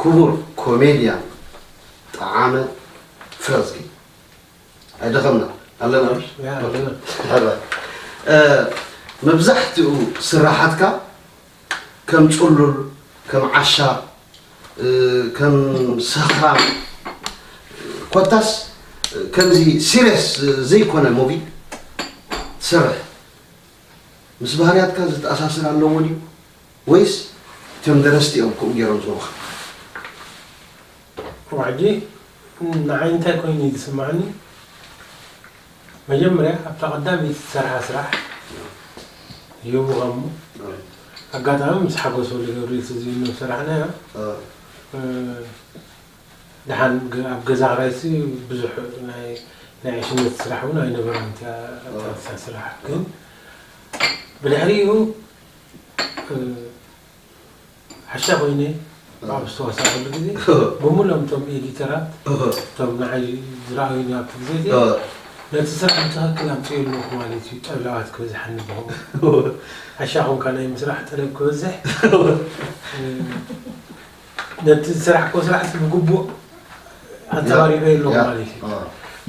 ክቡር ኮሜድያን ጠዓመ ፍረዝጊ፣ ኣይደኸምና ኣለና። ያ ኣለና። ሕራይ። እ፣ መብዛሕትኡ ስራሓትካ ከም ጽሉል፣ ከም ዓሻ፣ እ፣ ከም ሰኽራም፣ ኮታስ ከምዚ ሲሪየስ ዘይኮነ ሙቪ ትሰርሕ፣ ምስ ባህርያትካ ዝተኣሳሰር ኣለዎ ድዩ? ወይስ እቶም ደረስቲ እዮም ከምኡ ገይሮም ዝህቡኻ? ሕጂ ንዓይ እንታይ ኮይኑ እዩ ዝስማዓኒ? መጀመርያ ኣብታ ቀዳመይቲ ዝሰርሓ ስራሕ ይህቡኻ እሞ፣ ኣጋጣሚ ምስ ሓጎስ ወልደገብርኤል ዝዝኑ ዝሰራሕናዮ፣ እ፣ ደሓን ገ- ኣብ ገዛ ክራይሲ ብዙሕ ናይ ናይ ዕሽነት ስራሕ እውን ኣይነበረን። እታ እታ ስራሕ ግን ብድሕሪኡ፣ እ፣ ዓሻ ኮይነ ኣብ ዝተዋሳእኩሉ ግዜ ብምሎም እቶም ኤዲተራት፣ እቶም ንዓይ ዝረኣዩኒ ኣብቲ ግዜ እዚ፣ ነቲ ስራሕ ብትኽክል ኣምፅኡ ኣለኹ ማለት እዩ። ጠብላባት ክበዝሓኒ ብኸምኡ ዓሻ ኮንካ ናይ ምስራሕ ጠለብ ክበዝሕ፣ እ፣ ነቲ ዝሰራሕኮ ስራሕ ብግቡእ ኣንፀባሪቐ ኣለኹ ማለት እዩ።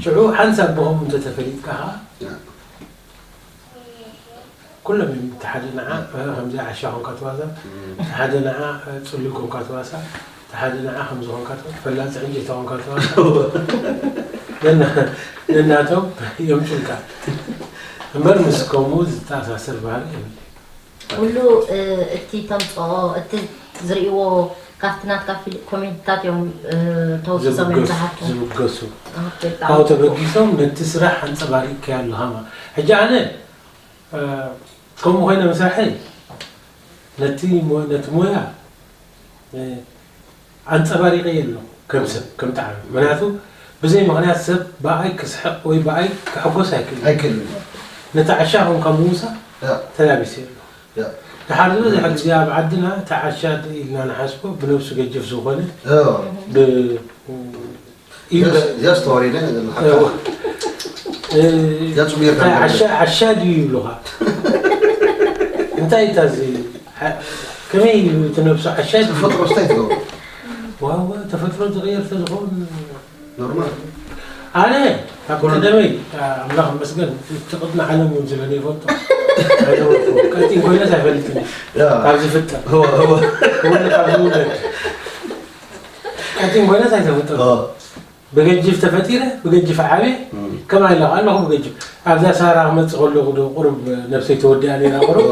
ሽዑ ሓንሳብ ብኸምኡ እንተተፈሊጥካ ከዓ ኩሎም እዮም። እቲ ሓደ ንዓ ከምዚ ዓሻ ኮንካ ትዋሳ፣ እቲ ሓደ ንዓ ፅሉል ኮንካ ትዋሳ፣ እቲ ሓደ ንዓ ከምዚ ኮንካ ትዋሳ፣ ፈላፂ ዕንጨይቲ ኮንካ ትዋሳ። ነና- ነናቶም የምፅኡልካ እምበር ምስ ከምኡ ዝተኣሳሰር ባህሪ የብለይን። ኩሉ እ፣ እቲ ተምፅኦ እቲ ዝርእይዎ ካብቲ ናትካ ፊል- ኮሜንትታት እዮም እ፣ ተወሲሶም እዮም ዝብገሱ ዝሓቱ። ዝብገሱ ኦኬ፣ ብጣዕሚ ካብኡ ጽቡቅ። ተበጊሶም ነቲ ስራሕ ኣንጸባሪቕካዮ ኣለኻ ማለት። ሕጂ ኣነ እ፣ ከምኡ ኮይነ ምስራሐይ ነቲ ሞ- ነቲ ሞያ እ፣ ኣንጸባሪቐ የሎ ከም ሰብ ከም ጣዕሚ። ምክንያቱ ብዘይ ምክንያት ሰብ ብኣይ ክስሕቕ ወይ ብኣይ ክሕጎስ ኣይክእል። ኣይክእልን። ነቲ ዓሻ ኮንካ ምውሳ ያ። ተላቢሰ የሎ። ያ። ድሓር ዝበዝሐ ግዜ ኣብ ዓድና እቲ ዓሻ ኢልና ንሓስቦ ብነብሱ ገጅፍ ዝኾነ ያ። ብ- እዩ። እዚኣ እዚኣ ዝተወረደ እዋ። እ፣ እዚኣ ጽቡቕ ጌርካ እንታይ ንገር። ዓሻ- ዓሻ ድዩ ይብሉኻ? እንታይ እታ እዚ ዓ- ከመይ እዩ እቲ ነብሱ ዓሻ ድዩ? ተፈጥሮ ስታይ ትገብሮ። ዋዋ ተፈጥሮ ዝቕየር ተዝኸውን ኖርማል። ኣነ ካብ ኩሉ ቀደመይ ኣምላኽ መስገን እቲ ቅድሚ ዓለም እውን ዝለለ ይፈልጦ ኣይነበርኩ። ቀጢን ኮይነስ ኣይፈልጥን እየ። ያ። ካብ ዝፍጠር እወ እወ። ወለ ካብ ዝውለድ ቀጢን ኮይነስ ኣይተፈጠርኩ። ኦ። ብገጅፍ ተፈጢረ ብገጅፍ ዓብየ እም። ከማይ ኣለኹ ኣለኹ ብገጅፍ ኣብዛ ሳራ ክመፅእ ከለኹ ዶ ቁሩብ ነብሰይ ተወዲኣ ነይራ ቁሩብ።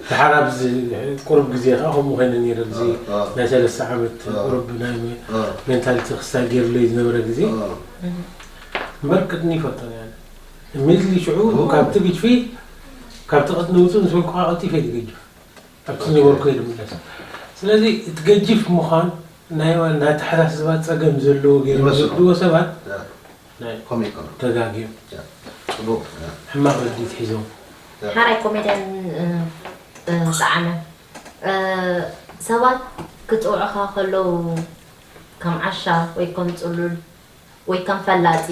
ድሓር ኣብዚ ቁሩብ ግዜ ከዓ ከምኡ ኮይነ ነይረ እዚ ኦ፣ ኦ። ናይ ሰለስተ ዓመት ኦ። ቁሩብ ናይ መ- ኦ። ሜንታሊቲ ክስታይ ገይሩለይ ዝነበረ ግዜ ኦ። እምበር ቅጥኒ ይፈልጦ ነይረ። ኢሚድሊ ሽዑ ኦ። ካብቲ ግጅፊ ካብቲ ቅጥኒ ውፅእ ምስ በልኩ ከዓ ቀልጢፈ እዩ ዝገጅፍ ኣብቲ ዝነበርኩ እየ ዝምለስ። ስለዚ እቲ ገጅፍ ምዃን ናይ ናይ ኣተሓሳስባ ፀገም ዘለዎ ገይሮም ይመስሉ። ዝወስድዎ ሰባት ያ። ናይ ከምኡ ይኮኑ። ተጋግዮም ያ። ጽቡቕ ያ። ሕማቕ ርድኢት ሒዞም። ሓራይ ኮሜድያን እ፣ እ፣ ጣዕመ እ፣ ሰባት ክጽውዑኻ ከለዉ ከም ዓሻ ወይ ከም ጽሉል ወይ ከም ፈላጢ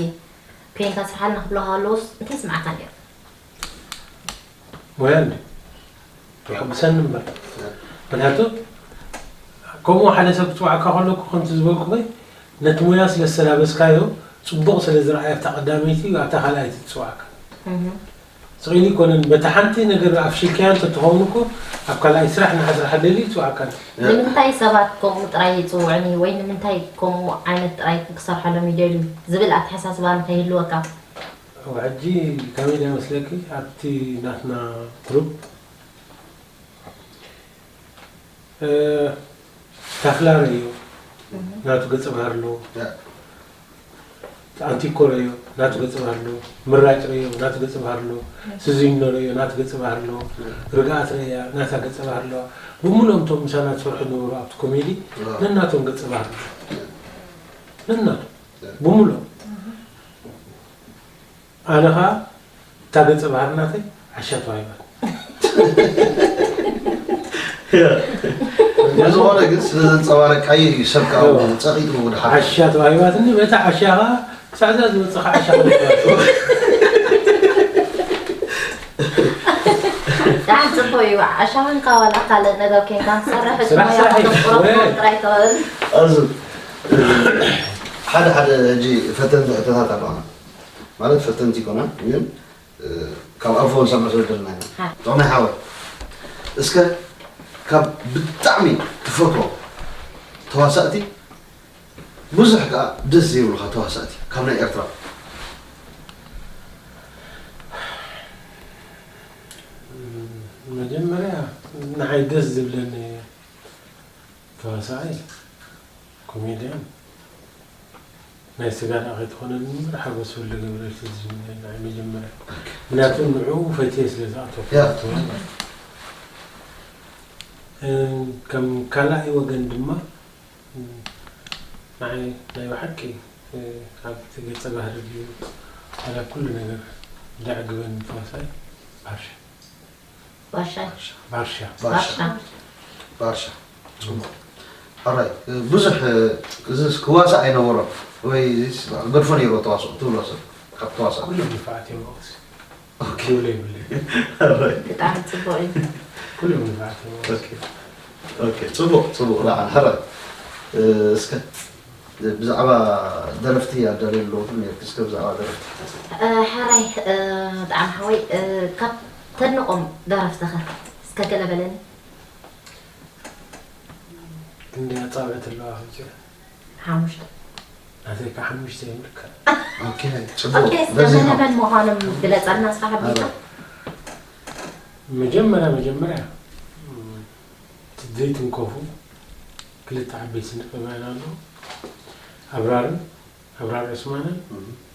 ኮይንካ ስርሓልና ክብሉኻ ከለዉስ እንታይ ይስምዓካ ነይሩ? ሞያ እንዲ የሐጉሰኒ እምበር ምክንያቱ ከምኡ ሓደ ሰብ ክፅዋዕካ ከሎ እኮ ከምቲ ዝበልኩ ወይ ነቲ ሞያ ስለ ዝተላበስካዮ ፅቡቕ ስለ ዝረኣየ ኣብታ ቀዳመይቲ ኣብታ ካልኣይቲ ትፅዋዕካ ስቕ ኢሉ ይኮነን በቲ ሓንቲ ነገር ኣፍሽልካያ እንተትኸውን እኮ ኣብ ካልኣይ ስራሕ ንዓ ስራሕ ደልዩ ይፅዋዕካ ኣሎ። ንምንታይ ሰባት ከምኡ ጥራይ ይፅውዑኒ ወይ ንምንታይ ከምኡ ዓይነት ጥራይ ክሰርሐሎም ይደልዩ ዝብል ኣተሓሳስባ ንኸይህልወካ ሕጂ ከመይ ድያ መስለኪ ኣብቲ ናትና ግሩፕ ታፍላ ረዮ ናቱ ገፀ ባህሪ ኣለዎ። ኣንቲኮ ረዮ ናቱ ገፀ ባህሪ ኣለዎ። ምራጭ ረዮ ናቱ ገፀ ባህሪ ኣለዎ። ስዚኖ ረዮ ናቱ ገፀ ባህሪ ኣለዎ። ርግኣት ረያ ናታ ገፀ ባህሪ ኣለዋ። ብምሉኦም እቶም ምሳና ዝሰርሑ ዝነበሩ ኣብቲ ኮሜዲ ነናቶም ገፀ ባህሪ ኣለዎ። ነናቶም ብምሉኦም ኣነ ኸዓ እታ ገፀ ባህሪ ናተይ ዓሻ ተዋሂባትኒ። ብዝኾነ ግን ስለ ዘንፀባረቅካዮ እዩ ሰብ ከዓ እውን ፀቒጡ ድሓር ዓሻ ተዋሂባትኒ። በታ ዓሻ ኸዓ ክሳዕ እዛ ዝመፅእ ኸዓ ዓሻ ክልተ ደሓን ፅቡቅ እዩ። ዓሻ ኮንካ ዋላ ካልእ ነገር ኮንካ ትሰርሕ፣ እቲ ስራሕ ሞያ ስራሕ እዩ። ክትፍቅሮ ወይ። ጥራይ ትኽእል። ኣዚ ሓደ ሓደ ሕጂ ፈተንቲ ሕቶታት ኣለዋና። ማለት ፈተንቲ ይኮና ግን ካብ ኣፎ ንሰምዕ ስለ ዘለና ኢና። ጥዑመይ ሓወይ፣ እስከ ካብ ብጣዕሚ ትፈትዎ ተዋሳእቲ ብዙሕ ከኣ ደስ ዘይብሉኻ ተዋሳእቲ ካብ ናይ ኤርትራ? መጀመርያ ንዓይ ደስ ዝብለኒ ተዋሳኣይ ኮሜድያን ናይ ስጋ ደኣ ከይትኾነኒ እምበር ሓጎስ ወልደገብርኤል እዩ ዝምነየኒ ንዓይ መጀመርያ። ምክንያቱ ንዕኡ ፈትየ ስለ ዝኣተኹ። ከም ካልኣይ ወገን ድማ ንዓይ ናይ ብሓቂ ኣብቲ ገጸ ባህሪ ድዩ ዋላ ኩሉ ነገር ዘዕግበኒ ተዋሳኣይ ባርሻ። ባሻ ባርሻ ባርሻ ባርሻ። ጽቡቕ። ሕራይ ብዙሕ እዚ ክዋሳእ ኣይነበሮን ወይ ገድፎ ነይሩ ተዋስኦ ትብሎ ሰብ ካብ ተዋሳእ ኩሎም ንፋዓት እዮም ኣውስ ኦኬ። ክብሎ ይብለ። ሕራይ ብጣዕሚ ጽቡቕ እዩ። ኩሎም ንፋዓት እዮም ኣውስ ኦኬ ኦኬ። ጽቡቕ ጽቡቕ። ላዓል ሕራይ እስከ ብዛዕባ ደረፍቲ ኣዳልየ ኣለኹ ነርኪ እስከ ብዛዕባ ደረፍቲ እ፣ ሕራይ እ፣ ብጣዕሚ ሓወይ እ፣ ካብ ተድንቖም ደረፍትኸ እስከ ገለ በለኒ። ክንደይ ኣጻብዕቲ ኣለዋ ሕጂ? ሓሙሽተ ናተይ ከ ሓሙሽተ እዮም ልክዕ። ኦኬ ጽቡቕ ኦኬ እስከ በዚሖም መን መን ምዃኖም ግለጸልና እስኻ ሓቢርካ። መጀመርያ መጀመርያ እም፣ እቲ ዘይትንከፉ ክልተ ዓበይቲ ስነ ጥበባውያን ኣለዉ ኣብራርን ኣብራር ዑስማንን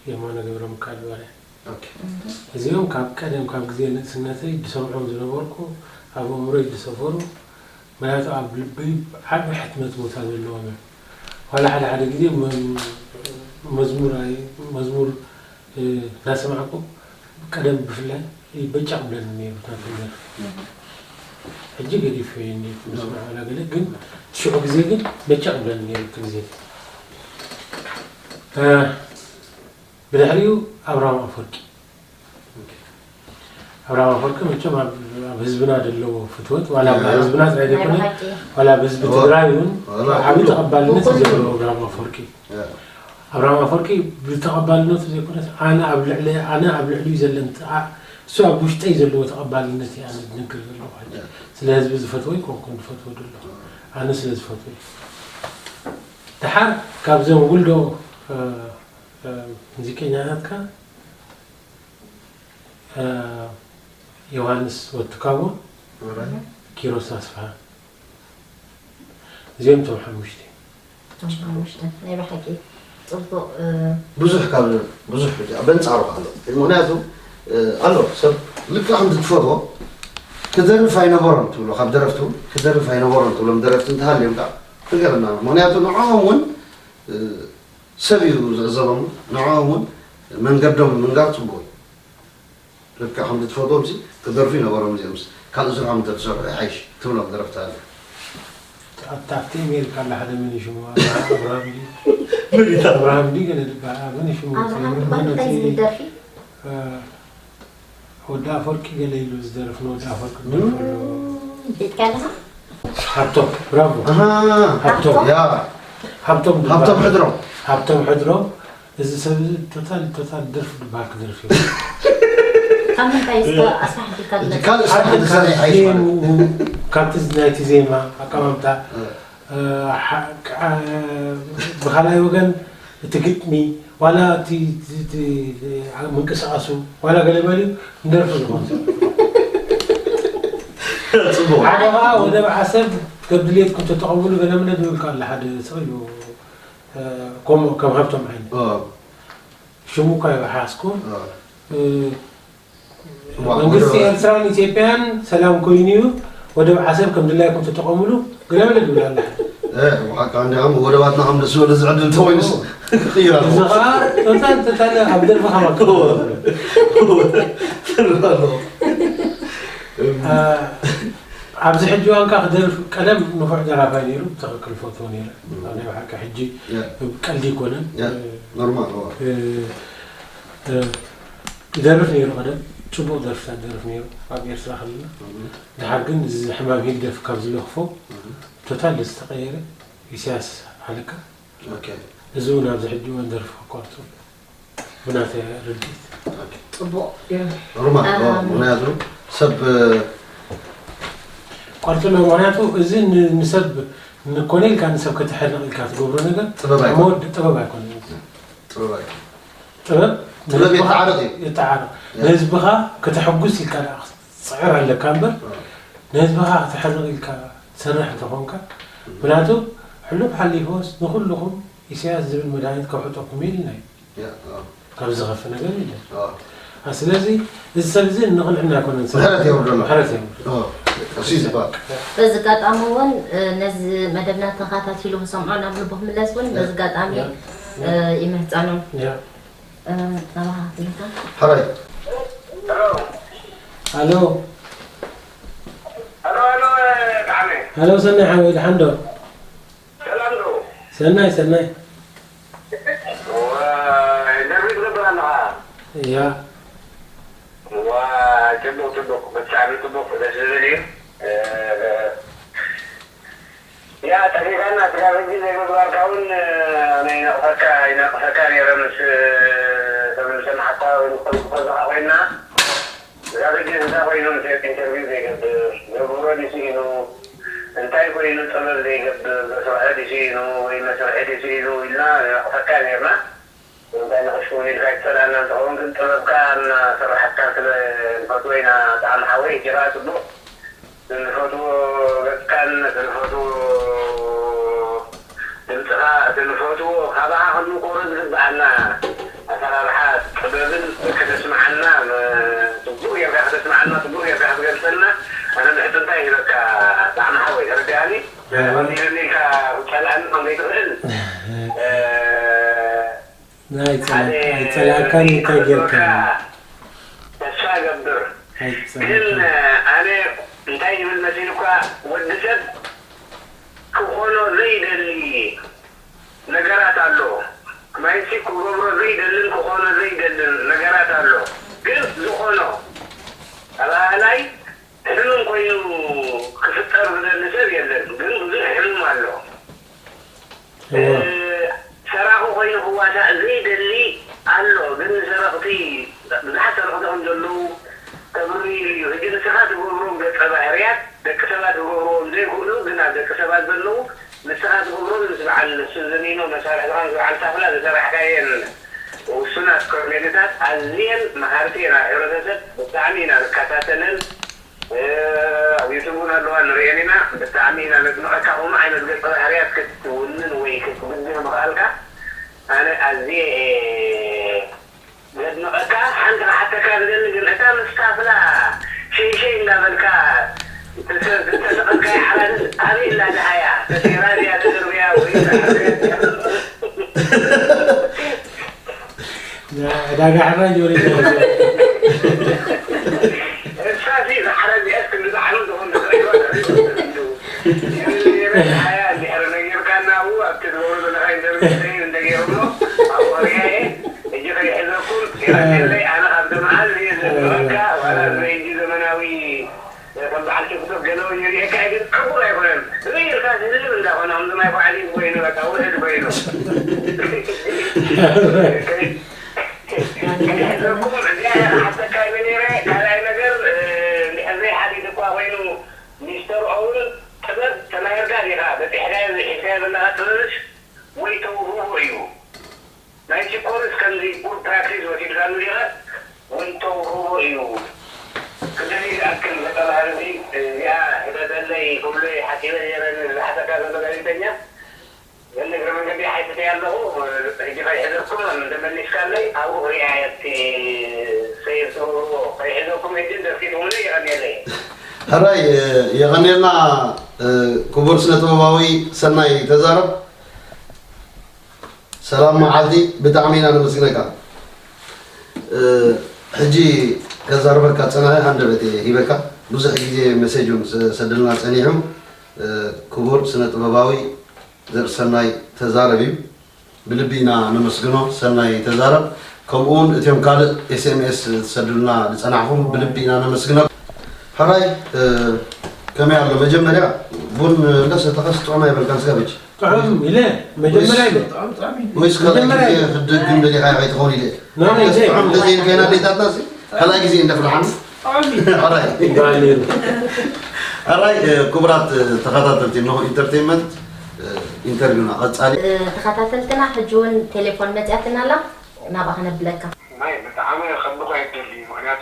የማነ ገብረ ሚካኤል ባርያ። ኦኬ እዚኦም ካብ ቀደም ካብ ግዜ ንእስነተይ ዝሰምዖም ዝነበርኩ ኣብ ኣእምሮይ ዝሰፈሩ ምክንያቱ ኣብ ልበይ ዓቢ ሕትመት ቦታ ዘለዎም እዮም። ዋላ ሓደ ሓደ ግዜ መ- መዝሙር ኣይ- መዝሙር እ፣ እናሰማዕኩ ቀደም ብፍላይ በጫ ክብለኒ ነይሩ ናተይ ደርፊ። ሕጂ ገዲፈ እየ እንዲ ምስማዕ ዋላ ገለ ግን ሽዑ ግዜ ግን በጫ ክብለኒ ነይሩ እቲ ግዜ። እ፣ ብድሕሪኡ ኣብርሃም ኣፈወርቂ ኣብርሃም ኣፈወርቂ መቸም ኣብ ኣብ ህዝብና ዘለዎ ፍትወት ዋላ ኣብ ህዝብና ጥራይ ናይ ዘይኮነ ብሓቂ ዋላ ኣብ ህዝቢ ትግራይ እውን ዓብዪ ተቐባልነት እዩ ዘለዎ ኣብርሃም ኣፈወርቂ። ኣብርሃም ኣፈወርቂ ብተቐባልነቱ ዘይኮነስ ኣነ ኣብ ልዕሊ ኣነ ኣብ ልዕሊኡ ዘለኒ እሱ ኣብ ውሽጠይ ዘለዎ ተቐባልነት እየ ኣነ ዝነግር ዘለኹ ሕጂ። ስለ ህዝቢ ዝፈትዎ ኣይኮንኩን ዝፈትዎ ዘለኹ ኣነ ስለ ዝፈትዎ እዩ። ደሓር ካብዞም ውልዶ ሙዚቀኛታትካ ዮሃንስ ወትካቦ ኪሮስ ኣስፍሃ እዚኦም እቶም ሓሙሽተ እዮም። እቶም ሓሙሽተ ናይ ብሓቂ ጽቡቕ እ፣ ብዙሕ ካብ ብዙሕ በንጻሩ ኣሎ። ምክንያቱ ኣሎ ሰብ ልክዕ ከምዚ ትፈትዎ ክደርፍ ኣይነበሮን ትብሎ ካብ ደረፍቲ እውን ክደርፍ ኣይነበሮን ትብሎም ደረፍቲ እንተሃልዮም ከዓ ንገረና። ምክንያቱ ንዕኦም እውን እ፣ ሰብ እዩ ዝዕዘቦም፣ ንዕኦም እውን መንገዶም ምንጋር ፅቡቅ እዩ። ልክዕ ከምዚ ትፈትዎም ሲ ክደርፉ ይነበሮም እዚኦምስ ካልእ ስርሖም እንተዝሰርሑ ይሓይሽ ትብሎም ደረፍቲ ኣለ። ኣብቲ ኣብቲ ኣሜሪካ ኣላ ሓደ መን እዩ ሽሙ ኣብርሃም ድዩ መን እዩ? ኣብርሃም ድዩ ገለ ዝበሃል መን እዩ ሽሙ ኣብርሃም ዝበሃል እንታይ ዝብል ደርፊ? ወዲ ኣፈወርቂ ገለ ኢሉ ዝደርፍ ንወዲ ኣፈወርቂ ዝደርፈሉ ቤትካ ኣለኻ? ሃብቶም ብራቮ ኣሃ፣ ሃብቶም ያ ሃብቶም ሃብቶም ዝበሃል። ሕድሮም ሃብቶም ሕድሮም እዚ ሰብ እዚ ቶታል ቶታል ደርፊ ዝበሃል ክደርፍ እዩ። ካብ ምንታይ እስከ ኣስፋሕፊካ ግለጽ? ካልእ ስራሕ ዝሰርሕ ኣይፋልን። ዜምኡ ካብቲ ናይቲ ዜማ ኣቀማምጣ ብኻልኣይ ወገን እቲ ግጥሚ ዋላ እቲ ምንቅስቃሱ ዋላ ገለ መሊኡ ንደርፊ ዝኾን ፅቡቅ ሓደ ከዓ ወደብ ዓሰብ ከም ድሌትኩም ተጠቐምሉ ገለ መለ ዝብል ኣሎ ሓደ ስቕ ኢሉ ከምኡ ከም ሃብቶም ዓይነት ሽሙ እኳ ይወሓስኩ መንግስቲ ኤርትራን ኢትዮጵያን ሰላም ኮይኑ እዩ ወደብ ዓሰብ ከም ድላይኩም ተጠቐምሉ ገለ መለ ዝብል ኣሎ ሓደ ብሓቂ እንዲኹም ወደባትና ከም ደስ ዝበለ ዝዕድል ተኮይኑስ ክቕይር እዚ ኣለዎ ከዓ ቶታል ቶታል ኣብ ደርፊ ከማክሩ ኣብዚ ሕጂ እዋን ከዓ ክደርፍ ቀደም ንፉዕ ደራፋይ ነይሩ ብትኽክል ፈትዎ ነይረ ኣብ ናይ ብሓቂ ሕጂ ቀልዲ ይኮነን ኖርማል እዋ ይደርፍ ነይሩ ቀደም ፅቡቅ ደርፍታት ይደርፍ ነይሩ ኣብ ኤርትራ ክልና ድሓር ግን እዚ ሕማም ሂግደፍ ካብ ዝለኽፎ ቶታል ዝተቀየረ ኢሳያስ ኣለካ። ኦኬ። እዚ እውን ኣብዚ ሕጂ እውን ደርፊ ከቋርጹ ብናተይ ርድኢት። ኦኬ። ፅቡቕ እዩ። ኖርማል ኦ፣ ኣም። ምክንያቱ ሰብ ቋርጽሎ ምክንያቱ እዚ ን- ንሰብ ንኮነ ኢልካ ንሰብ ከተሕርቕ ኢልካ ትገብሮ ነገር ጥበብ ኣይኮነን። መወድ ጥበብ ኣይኮነን። ጥበብ ኣይኮነን። ጥበብ ጥበብ ንህዝብኻ የተዓረቕ እዩ። ይተዓረቕ። ያ። ንህዝብኻ ከተሐጉስ ኢልካ ደኣ ክትፅዕር ኣለካ እምበር ኦ፣ ንህዝብኻ ክትሕርቕ ኢልካ ትሰርሕ እንተኾንካ ምክንያቱ ሕሉፍ ሓሊፎስ ንኹልኹም ኢሳያስ ዝብል መድሃኒት ከውሕጠኩም ኢልና እዩ። ያ፣ ኦ፣ ካብ ዝኸፍ ነገር የለን። ኦ። አ፣ ስለዚ እዚ ሰብ እዚ ንቕንዕና ኣይኮነን ሰብ። ምሕረት የውርደሉ። ምሕረት የውርደሉ። ኦ፣ እሱ እዩ ዝበሃል። በዚ ኣጋጣሚ እውን እ፣ ነዚ መደብና ተኸታቲሉ ክሰምዖ ናብ ልቡ ክምለስ እውን በዚ ኣጋጣሚ ያ፣ እ፣ ይምህፀኖ። ያ። እ፣ ናባኻ ክልተ። ሕራይ። ሃሎ ሄሎ ሄሎ፣ ብጣዕሚ ሃሎ፣ ሰናይ ሓወይ፣ ደሓን ዶ? ሰላም ዶ? ሰናይ ሰናይ። ዋይ፣ ኢንተርቪው ትገብር ኣለኻ? ያ። ዋ፣ ጽቡቕ ጽቡቕ፣ ብጣዕሚ ጽቡቕ፣ ደስ ዝብል እዩ። እ፣ ያ፣ ጠፊእካና፣ ስጋብ ሕጂ ዘይምግባርካ እውን፣ እ፣ ኣነ ይነቕፈካ፣ ይነቕፈካ ነይረ፣ ምስ፣ እ፣ ከም ዝሰማዕካ ወይ ምስ ተንክፎ ዝኻ ኮይና። ስጋብ ሕጂ እንታይ ኮይኑ ምስ ኢንተርቪው ዘይገብር፣ ዘብህሮ ድዩ ስኢኑ፣ እንታይ ኮይኑ ጥበብ ዘይገብር፣ ዘስርሖ ድዩ ስኢኑ፣ ወይ መስርሒ ድዩ ስኢኑ ኢልና ንነቕፈካ ነይርና። እንታይ ንኽሽውን ኢልካ ይጸላእና እንተኸውን ግን ጥበብካ እናሰራሕካ ስለ ንፈትዎ ኢና። ጣዕሚ ሓወይ፣ ሕጂ ኸኣ ጽቡቕ ንፈትዎ ገጽካን እቲ ንፈትዎ ድምጽኻ፣ እቲ ንፈትዎ ካባኻ ክንምኮሮ ዝግብኣና ኣሰራርሓ ጥበብን ከተስምዓና፣ ም-፣ ጽቡቕ ጌርካ ከተስምዓና፣ ጽቡቕ ጌርካ ክትገልጸልና ኣነ ምሕጽንታ ይህበካ። ጣዕሚ ሓወይ፣ ተረዲኣኒ? እ። ቀሊሉኒ ኢልካ ክትጸልኣኒ ከም ዘይትኽእል፣ እ፣ ናይ ሓደ ኣይጸላእካን እንታይ ጌርካ? ተስፋ እገብር። ግን ኣይጸላእካን። ኣነ እንታይ ይብል መሲልኳ፣ ወዲ ሰብ ክኾኖ ዘይደሊ ነገራት ኣሎ። ማይሲ ክገብሮ ዘይደልን ክኾኖ ዘይደልን ነገራት ኣሎ። ግን ዝኾኖ ኣባህላይ ሕሙም ኮይኑ ክፍጠር ዝደሊ ሰብ የለን። ግን ብዙሕ ሕሙም ኣሎ። እወ። ሰራቒ ኮይኑ ክዋሳእ ዘይደሊ ኣሎ። ግን ሰረቕቲ፣ ብዙሓት ሰረቕቲ ከም ዘለዉ ተብርህ ኢሉ እዩ። ሕጂ ንስኻ ትገብሮም ገጸ ባህርያት ደቂ ሰባት ክገብርዎም ዘይክእሉ ግን ኣብ ደቂ ሰባት ዘለዉ፣ ንስኻ ትገብሮም ምስ በዓል ሱዘኒኖ መሳርሕትኻ ምስ በዓል ሳፍላ ዝሰራሕካየን ውሱናት ኮሜድታት ኣዝየን መሃርቲ እየን። ኣብ ሕብረተሰብ ብጣዕሚ ኢና ንከታተለን። እ፣ ኣብ ዩቱብ እውን ኣለዋ ንርእየን ኢና። ብጣዕሚ ኢና ነድንቐካ። ከምኡ ዓይነት ገጸ ባህርያት ክትውንን ወይ ክትብድህ ምኽኣልካ ኣነ ኣዝየ እየ ዘድንቐካ። ሓንቲ ክሓተካ ዝደሊ ግን እታ ምስ ታፍላ ሸይሸይ እንዳበልካ ዝተሰ-፣ ዝተሰቐልካያ ሓራድስ ኣበይ ኣላ ድሃያ? ተሰይራ ድያ ተደርብያ ወይ ተዓርብያ ድያ? ዕዳጋ ሕራይ ጆሪ እሳሲ ዛሕራ እዚኣስ ክንዲ ዛሕሩ ዝኾን ተኽሪዋ ተኽሪዋ ተኽሪዋ። ይብል ነይረ፣ ሓያ እንድሕሪ ነጊርካና፣ ኣብኡ ኣብቲ ትገብሮ ዘለኻ ኢንተርቪው ሰይቭ እንተገይሮሞ፣ ኣብኡ ክሪኣ እየ። ሕጂ ከይሕዘኩም፣ ይቐንየለይ፣ ኣነ ካብቲ መዓዝ እየ ዘድንቐካ፣ ዋላ እዚ ሕጂ ዘመናዊ ከም በዓል ቲክቶክ ገለ ወይ ይሪኤካ ግን ዕቡር ኣይኮነን። ርእይ ኢልካ ዝህልም እንዳኾነ፣ ከምዚ ማይ ኳዕሊት ኮይኑ፣ በቃ ውሕድ ኮይኑ። ሕዘኩም፣ እዚኣ እያ ክሓተካ ኢለ ነይረ። ካልኣይ ነገር፣ እ፣ እንድሕር ዘይሓቲት እኳ ኮይኑ፣ ሚስተር ኦውን ጥበብ ተማሂርካ ዲኻ? በጺሕካዮ፣ ዝሒዝካዮ ዘለኻ ጥበብስ ወይ ተውህቦ እዩ? ናይ ቺኮርስ ከምዚ ፉል ፕራክቲስ ወሲድካሉ ዲኻ? ወይ ተውህቦ እዩ? ክደልዩ ዝኣክል ገጸ ባህሪ እዚ፣ እዚኣ ሕተተለይ ክብሎ ሓሲበ ነይረ፣ ንዝሓተካ ዘሎ ጋዜጠኛ። ግን እግረ መንገዲ ሓቲተያ ኣለኹ፣ ሕጂ ከይሕዘኩም፣ እንተመሊስካለይ ኣብኡ ክሪኣ እየ፣ እቲ ሰይፍ ተውህቦ። ከይሕዘኩም ሕጂ ደፊእኩምለይ፣ የቐንየለይ። ሕራይ፣ የቐንየልና፣ እ፣ ክቡር ስነ ጥበባዊ ሰናይ ተዛረብ። ሰላም መዓልቲ፣ ብጣዕሚ ኢና ነመስግነካ። እ፣ ሕጂ ከዛርበካ ዝጸናሐ ሃንደበት እየ ሂበካ። ብዙሕ ግዜ መሴጅ እውን ዝሰደልና ጸኒሑ። እ፣ ክቡር ስነ ጥበባዊ ዘርእሰናይ ተዛረብ እዩ። ብልቢ ኢና ነመስግኖ ሰናይ ተዛረብ። ከምኡ እውን እትዮም ካልእ ኤስ ኤም ኤስ ዝሰዱልና ዝጸናሕኹም ብልቢ ኢና ነመስግነኩም። ሕራይ፣ እ፣ ከመይ ኣሎ? መጀመርያ ቡን እንዳሰተኸስ ጥዑም ኣይበልካን ስጋ በጅ? ጥዑም ኢለ መጀመርያ ኢለ ወይስ ካልኣይ መጀመርያ ግዜ ኢለ። ክደግም ደሊኻ ኢኻ ይትኸውን ኢለ? ኖ፣ ኖ፣ ደስ ኢለ። ጥዑም እንተዘይኢልካይና ኣዴታትናሲ ካልኣይ ግዜ እንደፍልሓና። ኣራይ ይበሃል ነይሩ። ኣራይ ክቡራት ተኸታተልቲ እንሆ ኢንተርቴንመንት ኢንተርቪውና ቀጻሊ። ተኸታተልትና ሕጂ እውን ቴሌፎን መፅያትና ኣላ ናብኣ ክነብለካ። ናይ ብጣዕሚ ከልቆ ኣይደሊ ምክንያቱ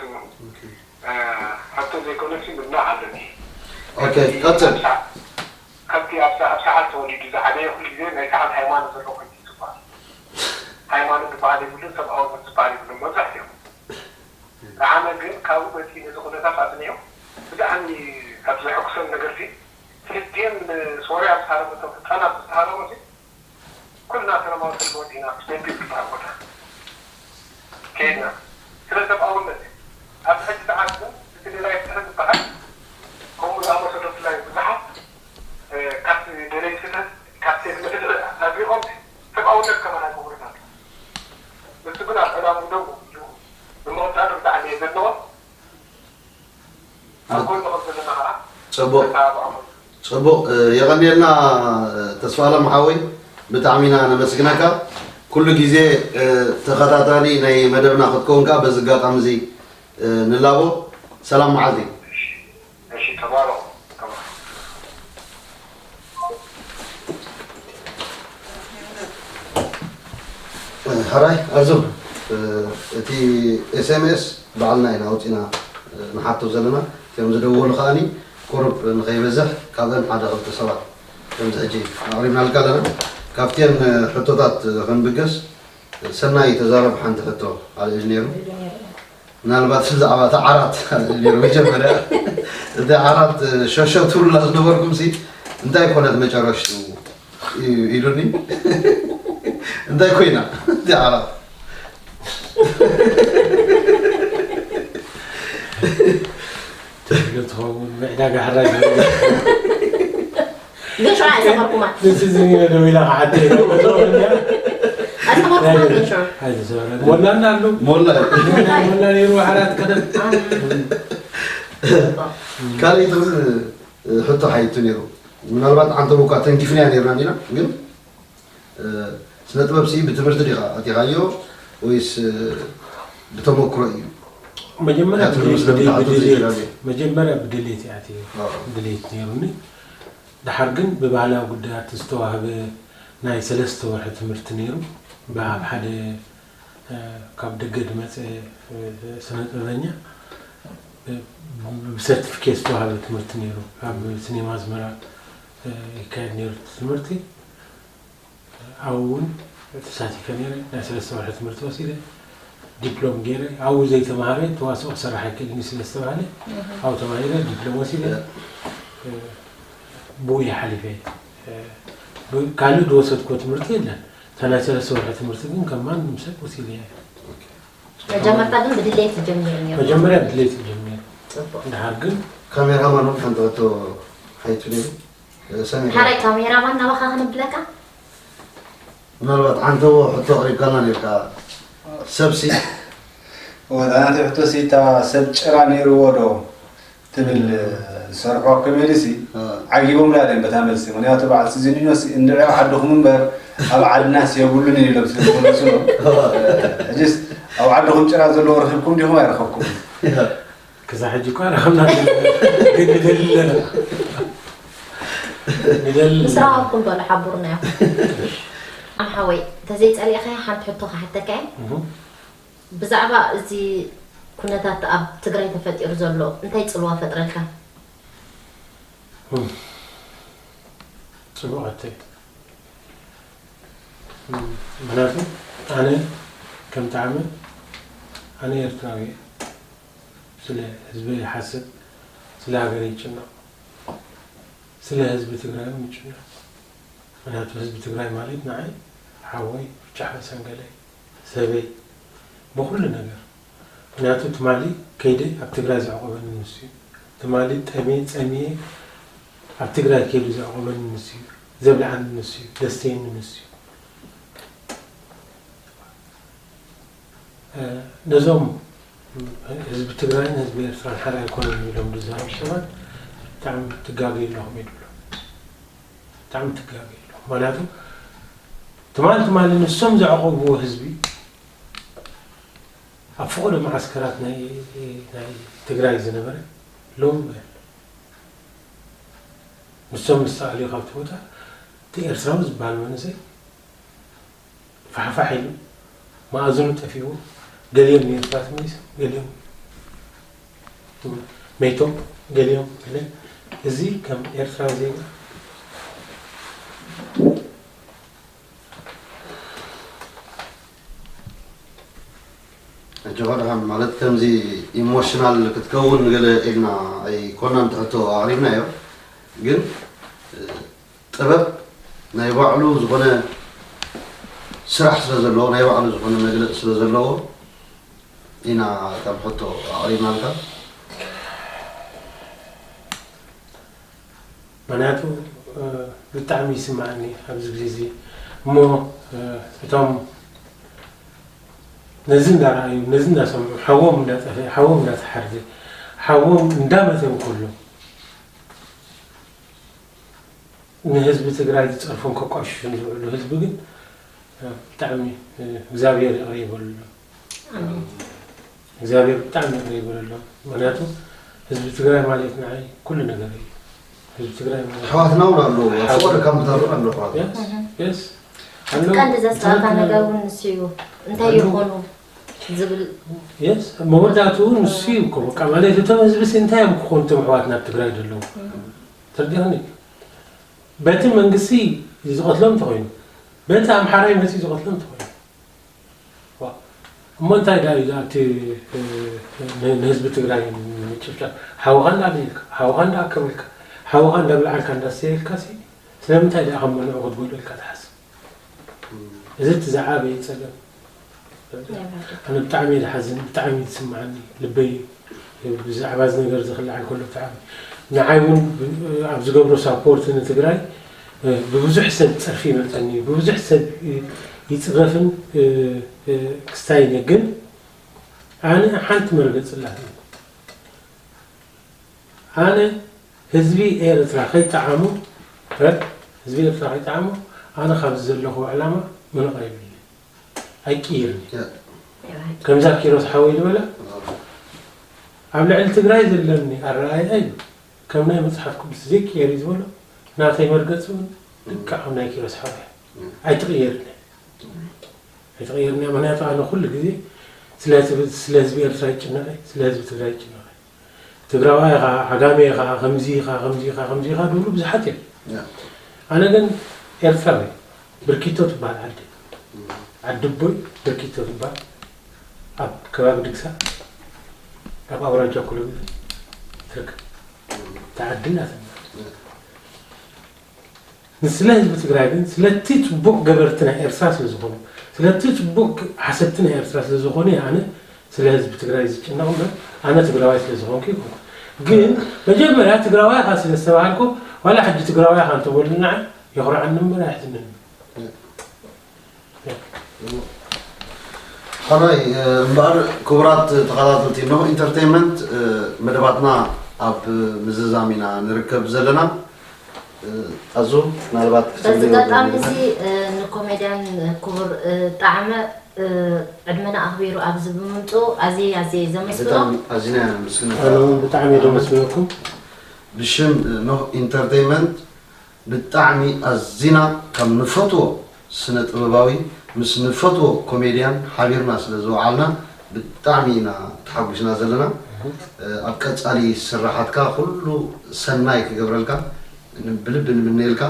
ሕቶ ዘይኮነሲ ምብላዕ ኣለኒ። ኦኬ ቀጽል። ከብቲ ኣብ ሰ- ኣብ ሰዓት ተወሊዱ ዝዓበየ ኩሉ ግዜ ናይ ሰዓት ሃይማኖት ዘለዎ ከብቲ ይፅባል። ሃይማኖት ዝበሃል የብሉን፣ ሰብኣውነት ዝበሃል የብሉን መብዛሕትኦም። ንዓመ ግን ካብኡ መፂኡ ነዚ ኩነታት ኣፅኒዑ ብጣዕሚ ካብ ዘሐጉሰኒ ነገርሲ ፍልስጤም ንሶርያ ዝተሃረመቶም ህፃናት ዝተሃረሙሲ ኩልና ሰላማዊ ሰልፊ ወፂእና ብሰንኪ ዝበሃል ቦታ ከይድና ስለ ሰብኣውነት ኣብዚ ሕጂ ሰዓት ግን እቲ ደላይ ፍትሒ ዝበሃል ከምኡ ዝኣመሰሉ ብፍላይ ብዙሓት ካብቲ ደለይቲ ፍትሒ ካብ ሴፍ ንፍትሒ ኣድሪቖም ሰብኣውነት ከማን ኣይገብሩን ኣለዉ። ንሱ ግን ኣብ ዕላምኡ ደው ኢሉ ብምቕጻሉ ብጣዕሚ እየ ዘድንቖ። ኣብ ጎኑ ከም ዘለና ከዓ ጽቡቕ ነተባብዖም። ጽቡቕ የቐንየልና ተስፋ ኣለም ሓወይ ብጣዕሚ ኢና ነመስግነካ። ኩሉ ግዜ ተኸታታሊ ናይ መደብና ክትከውን ከዓ በዚ ኣጋጣሚ እዚ ንላቦ። ሰላም መዓልቲ። እሺ ተባረኹ ተባረኹ። ሕራይ ኣዞም እቲ ኤስኤምኤስ ባዕልና ኢና ኣውፂና ንሓቶ ዘለና። እቲኦም ዝደወሉ ከዓኒ ቁሩብ ንኸይበዝሕ ካብአን ሓደ ክልተ ሰባት ከምዚ ሕጂ ኣቕሪብናልካ ኣለና። ካብቲአን ሕቶታት ክንብገስ ሰናይ ተዛረብ ሓንቲ ሕቶ ኣልዒሉ ነይሩ። ምናልባት ብዛዕባ እቲ ዓራት ኣልዒሉ ነይሩ መጀመርያ። እቲ ዓራት ሸሸ ትብሉላ ዝነበርኩም ሲ እንታይ ኮነት መጨረሽቱ ኢሉኒ። እንታይ ኮይና እቲ ዓራት? ትኸውን ዕዳጋ ሕራይ ግን ሽዑ ኣይሰመርኩማን። ንስ ዝሚነ ደው ኢላ ክዓዲ ኣይሰመርኩማን ግን ሽዑ። ሞላና ኣሎ። ሞላ ሞላ ነይሩ ዓራት ቀደም። ካልእ ትብል ሕቶ ሓይቱ ነይሩ። ምናልባት ዓንተቦ እኳ ተንኪፍናያ ነይርና እንዲና ግን ስነ ጥበብ ሲ ብትምህርቲ ዲኻ ኣቲኻዮ ወይስ ብተመክሮ እዩ? መጀመርያ ትምህርቲ ብድሌት- ስለምትኣቱ ብድሌት- ዘይራብየ። መጀመርያ ብድሌት እየ ኣትየ ኣዎ። ድሌት ነይሩኒ። ድሓር ግን ብባህላዊ ጉዳያት ዝተዋህበ ናይ ሰለስተ ወርሒ ትምህርቲ ነይሩ። ብኣብ ሓደ እ፣ ካብ ደገ ዝመፀ እ፣ ስነ ጥበበኛ እ፣ ብሰርቲፊኬት ዝተዋህበ ትምህርቲ ነይሩ። ኣብ ሲኔማ ኣስመራ እ፣ ይካየድ ነይሩ እቲ ትምህርቲ። ኣብኡ እውን ተሳቲፈ ነይረ። ናይ ሰለስተ ወርሒ ትምህርቲ ወሲደ ዲፕሎም ገይረ። ኣብኡ ዘይተማሃረ ተዋስኦ ክሰርሕ ኣይክእልን እዩ ስለ ዝተባህለ ኣብኡ ተማሂረ ዲፕሎም ወሲደ እ፣ ብኡ እየ ሓሊፈ። እ፣ ብ- ካልእ ዝወሰድኩዎ ትምህርቲ የለን። እታ ናይ ሰለስተ ወርሒ ትምህርቲ ግን ከም ማንም ሰብ ወሲደ እየ። መጀመርታ ግን ብድሌት እዩ ጀሚሩ ነይሩ። መጀመርያ ድሌት እዩ ጀሚሩ። ፅቡቅ። ድሓር ግን ካሜራማን እውን ሓንቲ ሕቶ ሓይቱ ነይሩ። ሰሚዕካ? ሓራይ ካሜራማን ናባኻ ክነብለካ። ምናልባት ዓንተቦ ሕቶ ኣቕሪብካልና ነርካ። ሰብሲ ወላ ናተይ ሕቶ ሲ እታ ሰብ ጭራ ነይርዎ ዶ ትብል ዝሰርሖ ኮሜዲ ሲ እ። ዓጊቦም ዳ ድዮም በታ መልሲ? ምክንያቱ በዓል ሲዚኒኖ ሲ እንድዒ ኣብ ዓድኹም እምበር ኣብ ዓድና ሲ የብሉን እዩ ኢሎም ስለ ዝመለሱ ነው። ሕጂስ ኣብ ዓድኹም ጭራ ዘለዎ ረኺብኩም ዲኹም ኣይረኸብኩም? ክሳብ ሕጂ እኳ ረኸብና ግን ንደሊ ኣለና። ንደሊ ምስ ረኸብኩም በሉ ሓቡርና ኢኹም። ኣም ሓወይ ተዘይፀሊእኻዮ ሓንቲ ሕቶ ክሓተካ እየ። እህ። ብዛዕባ እዚ ኩነታት ኣብ ትግራይ ተፈጢሩ ዘሎ እንታይ ፅልዋ ፈጥረልካ? እም። ፅቡቕ ሕቶ እዩ። እም፣ ምክንያቱ ኣነ ከም ጣዕሚ ኣነ ኤርትራዊ እየ። ስለ ህዝበይ ይሓስብ፣ ስለ ሃገረይ ይጭነቕ፣ ስለ ህዝቢ ትግራይ እውን ይጭነቕ። ምክንያቱ ህዝቢ ትግራይ ማለት ንዓይ ሓወይ፣ ብጫ ሓሰን ገለይ፣ ሰበይ፣ ብኹሉ ነገር። ምክንያቱ ትማሊ ከይደ ኣብ ትግራይ ዘዕቆበኒ ንሱ እዩ። ትማሊ ጠምየ ጸምየ ኣብ ትግራይ ከይዱ ዘዕቆበኒ ንሱ እዩ። ዘብልዓኒ ንሱ እዩ። ዘስተየኒ ንሱ እዩ። ነዞም ህዝቢ ትግራይን ህዝቢ ኤርትራን ሓደ ኣይኮነን ኢሎም ዝዛረቡ ሰባት ብጣዕሚ ትጋገዩ ኣለኹም ይብሉ። ብጣዕሚ ትጋገ ኣሎ። ምክንያቱ ትማል ትማሊ ንሶም ዘዕቆብዎ ህዝቢ ኣብ ፈቐዶ መዓስከራት ናይ ናይ ትግራይ ዝነበረ ሎሚ ኣሎ። ንሶም ምስ ተኣልዩ ካብቲ ቦታ እቲ ኤርትራዊ ዝበሃል መንእሰይ ፋሕፋሕ ኢሉ መኣዝኑ ጠፊእዎ፣ ገሊኦም ንኤርትራ ተመሊሶም፣ ገሊኦም መይቶም፣ ገሊኦም ገለ። እዚ ከም ኤርትራዊ ዜጋ ኣጆኻ ደሓን ማለት ከምዚ ኢሞሽናል ክትከውን ገለ ኢልና ኣይኮናን ትሕቶ ኣቕሪብናዮ። ግን ጥበብ ናይ ባዕሉ ዝኾነ ስራሕ ስለ ዘለዎ ናይ ባዕሉ ዝኾነ መግለፂ ስለ ዘለዎ ኢና ከም ሕቶ ኣቕሪብናልካ። ምክንያቱ ብጣዕሚ ይስምዓኒ ኣብዚ ግዜ እዚ እሞ እቶም ነዚ እንዳረኣዩ ነዚ እንዳሰምዑ ሓዎም እንዳጠፈ ሓዎም እንዳተሓርደ ሓዎም እንዳመተ እንከሎ ንህዝቢ ትግራይ ዝፀርፉን ከቋሽሹን ዝውዕሉ ህዝቢ ግን ብጣዕሚ እግዚኣብሔር ይቕረ ይበሉሎም። እግዚኣብሔር ብጣዕሚ ይቕረ ይበለሎም። ምክንያቱ ህዝቢ ትግራይ ማለት ንዓይ ኩሉ ነገር እዩ። ህዝቢ ትግራይ ማለት ኣሕዋትና እውን ኣለዉ ኣብ ፈቐዶ ካብ ምታሩ ኣሎ ኣሕዋት የስ የስ ኣለዉ። ቀንዲ ዘስጋእካ ነገር እውን ንሱ እዩ። እንታይ ይኾኑ ዝብል የስ መወዳእትኡ ንሱ እዩ እኮ በቃ ማለት እቶም ህዝቢ ሲ እንታይ እዮም ክኾኑ እቶም ኣሕዋትና ኣብ ትግራይ ዘለዉ ተረዲእኒ። በቲ መንግስቲ ዝቐትሎም እንተኾይኑ በቲ ኣምሓራይ መፂኡ ዝቐትሎም እንተኾይኑ እሞ እንታይ ዳ እዩ ኣብቲ ንህዝቢ ትግራይ ምጭፍጫፍ ሓውኻ እንዳበልካ ሓውኻ እንዳኣከበልካ ሓውኻ እንዳብልዓልካ እንዳስተየልካ ስለምንታይ ዳ ከም መንዑ ክትጎድልካ ትሓስብ? እዚ እቲ ዝዓበየ ፀገም ኣነ ብጣዕሚ እየ ዝሓዝን ብጣዕሚ እዩ ዝስምዓኒ ልበይ ብዛዕባ እዚ ነገር እዚ ክለዓል ከሎ ብጣዕሚ ንዓይ እውን ኣብ ዝገብሮ ሳፖርት ንትግራይ ብብዙሕ ሰብ ፀርፊ ይመፀኒ እዩ ብብዙሕ ሰብ ይፅረፍን ክስታይን እየ ግን ኣነ ሓንቲ መርገፂ ኣላትኒ ኣነ ህዝቢ ኤርትራ ከይጠዓሞ ህዝቢ ኤርትራ ከይጠዓሞ ኣነ ካብዚ ዘለኹ ዕላማ ምንቓ ይብልኒ ኣይቅይርን ከምዛ ኪሮስ ሓወይ ዝበላ ኣብ ልዕሊ ትግራይ ዘለኒ ኣረኣእያ እዩ ከም ናይ መፅሓፍ ቅዱስ ዘይቅየር እዩ ዝበሎ ናተይ መርገፂ እውን ልክዕ ከም ናይ ኪሮስ ሓወይ ኣይትቕየርን ኣይትቕየርን እያ ምክንያቱ ኣነ ኩሉ ግዜ ስለ ህዝቢ ኤርትራ ይጭነቐ ስለ ህዝቢ ትግራይ ይጭነቐ ትግራዋይ ኢኻ ዓጋመ ኢኻ ከምዚ ኢኻ ከምዚ ኢኻ ከምዚ ኢኻ ድብሉ ብዙሓት እዮም ኣነ ግን ኤርትራዊ ብርኪቶ ትበሃል ዓዲ ዓዲ ኣቦይ ብርኪቶ ትበሃል ኣብ ከባቢ ድግሳ ኣብ ኣውራጃ ኩለምቢ ትርከብ እታ ዓዲ እናተባህለት ንስለ ህዝቢ ትግራይ ግን ስለቲ ፅቡቕ ገበርቲ ናይ ኤርትራ ስለዝኾኑ ስለቲ ፅቡቕ ሓሰብቲ ናይ ኤርትራ ስለዝኾኑ እየ ኣነ ስለ ህዝቢ ትግራይ ዝጭነቕ እምበር ኣነ ትግራዋይ ስለዝኾንኩ ይኮንኩ ግን መጀመርያ ትግራዋይ ኢኻ ስለዝተባሃልኩ ዋላ ሕጂ ትግራዋይ ኢኻ እንተበሉ ንዓይ የኹርዓኒ እምበር ኣየሕዝነኒ ሓራይ እምበኣር ክቡራት ተኸታተልቲ ኖህ ኢንተርቴይንመንት መደባትና ኣብ ምዝዛም ኢና ንርከብ ዘለና ኣዙ ምናልባት በዚ ኣጋጣሚ እዚ ንኮሜድያን ክቡር ጣዕመ ዕድመና ኣኽቢሩ ኣብዚ ብምምፅኡ ኣዝየ ኣዝየ ዘመስግኖ። ብጣዕሚ ኣዚና ኢና ነመስግነካ። ኣነ እውን ብጣዕሚ እየ ዘመስግነኩም። ብሽም ኖህ ኢንተርቴይንመንት ብጣዕሚ ኣዚና ካብ ንፈትዎ ስነ ጥበባዊ ምስ ንፈትዎ ኮሜድያን ሓቢርና ስለ ዝወዓልና ብጣዕሚ ኢና ተሓጒስና ዘለና። ኣብ ቀፃሊ ስራሓትካ ኩሉ ሰናይ ክገብረልካ ብልቢ ንምነየልካ።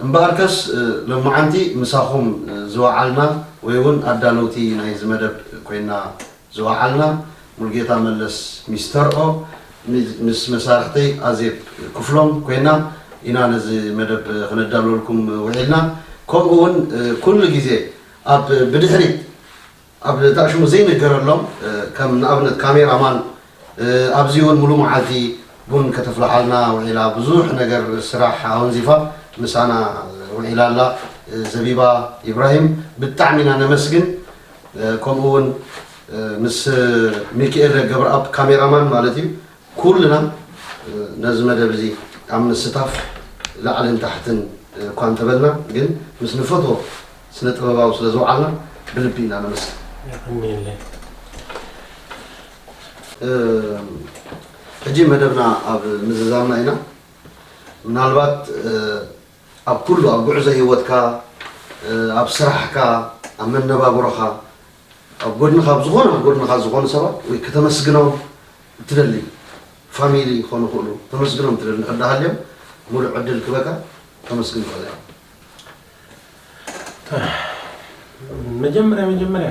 እምበኣርከስ ሎማዓንቲ ምሳኹም ዝወዓልና ወይ እውን ኣዳለውቲ ናይዚ መደብ ኮይና ዝወዓልና ሙሉጌታ መለስ ሚስተርኦ ምስ መሳርሕተይ ኣዜብ ክፍሎም ኮይና ኢና ነዚ መደብ ክነዳልወልኩም ውዒልና። ከምኡ እውን ኩሉ ግዜ ኣብ ብድሕሪት ኣብ ታሽሙ ዘይንገረሎም ከም ንኣብነት ካሜራማን ኣብዚ እውን ሙሉ መዓልቲ ቡን ከተፍልሓልና ውዒላ ብዙሕ ነገር ስራሕ ኣወንዚፋ ምሳና ውዒላ ኣላ ዘቢባ ኢብራሂም ብጣዕሚ ኢና ነመስግን ከምኡ እውን ምስ ሚኪኤል ገብረኣብ ካሜራማን ማለት እዩ ኩልና ነዚ መደብ እዚ ኣብ ምስታፍ ላዕልን ታሕትን እኳ እንተበልና ግን ምስ ንፈትዎ ስነ ጥበባዊ ስለ ዝወዓልና ብልቢ ኢና ነመስግን። የቐንየለይ። ሕጂ መደብና ኣብ ምዝዛምና ኢና። ምናልባት ኣብ ኩሉ ኣብ ጉዕዞ ህይወትካ፣ ኣብ ስራሕካ፣ ኣብ መነባብሮኻ፣ ኣብ ጎድንኻ ኣብ ዝኾነ ኣብ ጎድንኻ ዝኾኑ ሰባት ወይ ከተመስግኖም እትደሊ ፋሚሊ ክኾኑ ይኽእሉ፣ ተመስግኖም እትደሊ እንድሕር ደኣ ሃልዮም ሙሉእ ዕድል ክበካ ተመስግን ትኽእል ኢኻ። መጀመርያ መጀመርያ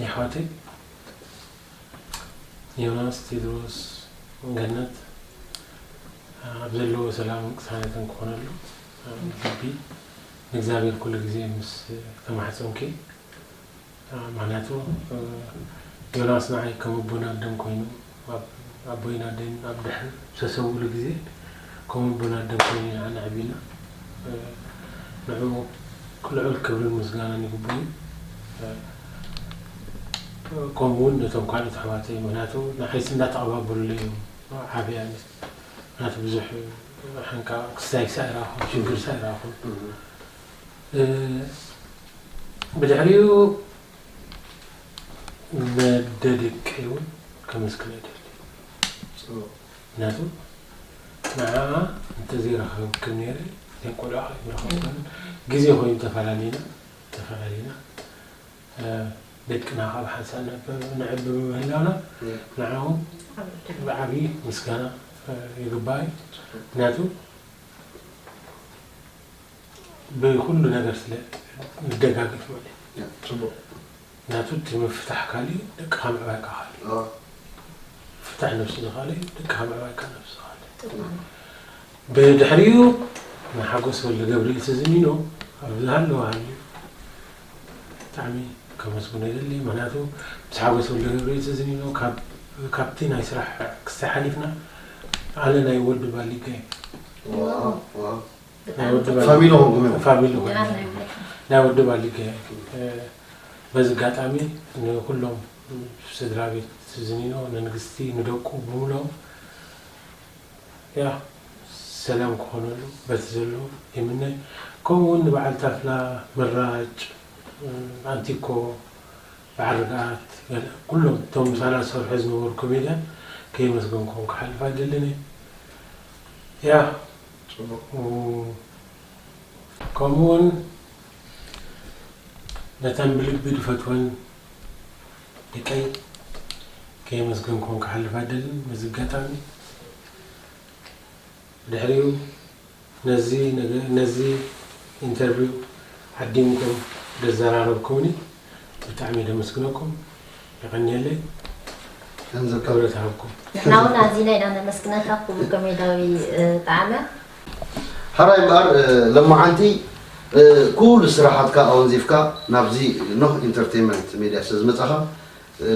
የሕዋተይ ዮናስ፣ ቴድሮስ፣ ገነት ኣብ ዘለዎ ሰላምን ቅሳነትን ክኾነሉ ብልቢ ንእግዚኣብሔር ኩሉ ግዜ ምስ ተማሕጸንኩ። ምኽንያቱ ዮናስ ንዓይ ከም ኣቦን ኣደን ኮይኑ፣ ኣቦይን ኣደይን ኣብ ድሕር ዝተሰውኡሉ ግዜ ከም ኣቦን ኣደን ኮይኑ ንዓና ኣዕብዩና። ንዕኡ ልዑል ክብርን ምስጋናን ይግብኦ እዩ። ከምኡ እውን ነቶም ካልኦት ኣሕዋተይ፣ ምኽንያቱ ንዓይሲ እንዳተቐባበሉለይ እዮም ዓብያ። ምኽንያቱ ብዙሕ ሓንካ ክስታይ ክሳይ ይረኣኹን ሽግር ክሳይ ይረኣኹን። ብድሕሪኡ ነደ ደቀይ እውን ከመስግና ይደሊ። ምኽንያቱ ንዓኣ እንተዘይረኸብክን ነይረ እዘን ቆልዑ ኣይምረኸብኩን። ግዜ ኮይኑ ተፈላለና ተፈላለና። ደቅና ካብ ሓንሳእ ነዕቢ ብምህላውና ንዓኡ ብዓብዪ ምስጋና ይግባእ እዩ። ምኽንያቱ ብኩሉ ነገር ስለ ንደጋገፍ ማለት እዩ። ፅቡቅ። ናቱ እቲ ምፍታሕ ካሊእ ደቅኻ ምዕባይካ ካሊእ። ፍታሕ ነብሲ ዝኻለ ደቅኻ ምዕባይካ ነብሲ ዝኻለ። ብድሕሪኡ ንሓጎስ ወልደ ገብርኤል ተዝኒኖ ኣብ ዝሃለወ ሃልዩ ብጣዕሚ ከመስግኖ ይደሊ። ምኽንያቱ ምስ ሓጎስ ወልደ ገብርኤል ተዝኒኖ ካብ ካብቲ ናይ ስራሕ ክስታይ ሓሊፍና ኣነ ናይ ወዲ ባሊጋ እየ። ዋው፣ ዋው። ናይ ወዲ ባሊጋ ፋሚሊ ኾንኩም እዮም። ፋሚሊ ኾንኩም። ናይ ወዲ ባሊጋ እየ። በዚ ኣጋጣሚ ንኩሎም ስድራ ቤት ዝኒኖ ንንግስቲ ንደቁ ብምሎም ያ ሰላም ክኾነሉ በቲ ዘሎ ይምነ። ከምኡ እውን ንበዓል ታፍላ፣ ምራጭ፣ ኣንቲኮ፣ በዓል ርግኣት፣ ገለ ኩሎም እቶም ምሳና ዝሰርሑ ዝነበሩ ኮሜድያን ከየመስገንኩም ክሓልፍ ኣይደልን እየ። ያ ፅቡቅ። ከምኡ እውን ነተን ብልቢ ዝፈትወን ደቀይ ከየመስገንኩም ክሓልፍ ኣይደልን። በዚ ኣጋጣሚ ብድሕሪኡ ነዚ ነገ ነዚ ኢንተርቪው ዓዲምኩም ዘዘራረብኩምኒ ብጣዕሚ ደመስግነኩም። የቐንየለይ። ገንዘብ ክብረት ሃብኩም። ንሕና እውን ኣዚና ኢና ነመስግነካ ክቡር ኮሜዳዊ ጣዕመ። ሕራይ እምበኣር ሎማዓንቲ ኩሉ ስራሓትካ ኣወንዚፍካ ናብዚ ኖህ ኢንተርቴይንመንት ሜድያ ስለ ዝመጻኻ፣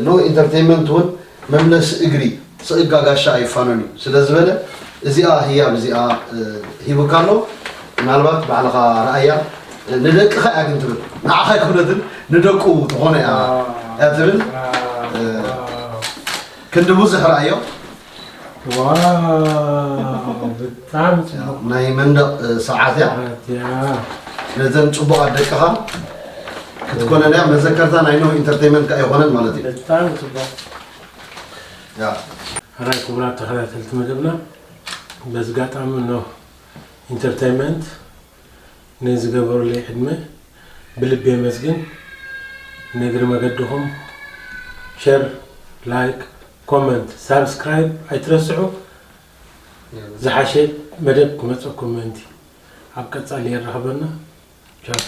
ኖህ ኢንተርቴይንመንት እውን መምለሲ እግሪ ስእጋ ጋሻ ኣይፋኖን እዩ ስለ ዝበለ እዚኣ ህያብ እዚኣ ሂቡካ ኣሎ። ምናልባት ባዕልኻ ረኣያ። ንደቅኻ እያ ግን ትብል፣ ንዓኻ ኣይኮነትን፣ ንደቁ ዝኾነ እያ እያ ትብል። ክንዲ ብዙሕ ረኣዮ። ዋው ብጣዕሚ ፅቡቅ ናይ መንደቕ ሰዓት እያ። ሰዓት እያ። ነዘን ፅቡቓት ደቅኻ ክትኮነን እያ። መዘከርታ ናይ ኖህ ኢንተርቴይንመንት ከዓ ይኾነን ማለት እዩ። ብጣዕሚ ፅቡቅ። ያ ሕራይ ክቡራት ተኸታተልቲ መደብና፣ በዚ ኣጋጣሚ ኖህ ኢንተርቴይንመንት ንዝገበሩለይ ዕድመ ብልቢ የመስግን። ንእግሪ መገድኹም ሸር፣ ላይክ፣ ኮመንት፣ ሳብስክራይብ ኣይትረስዑ። ዝሓሸ መደብ ክመፀኩም ምእንቲ። ኣብ ቀፃሊ የራኽበና። ቻው።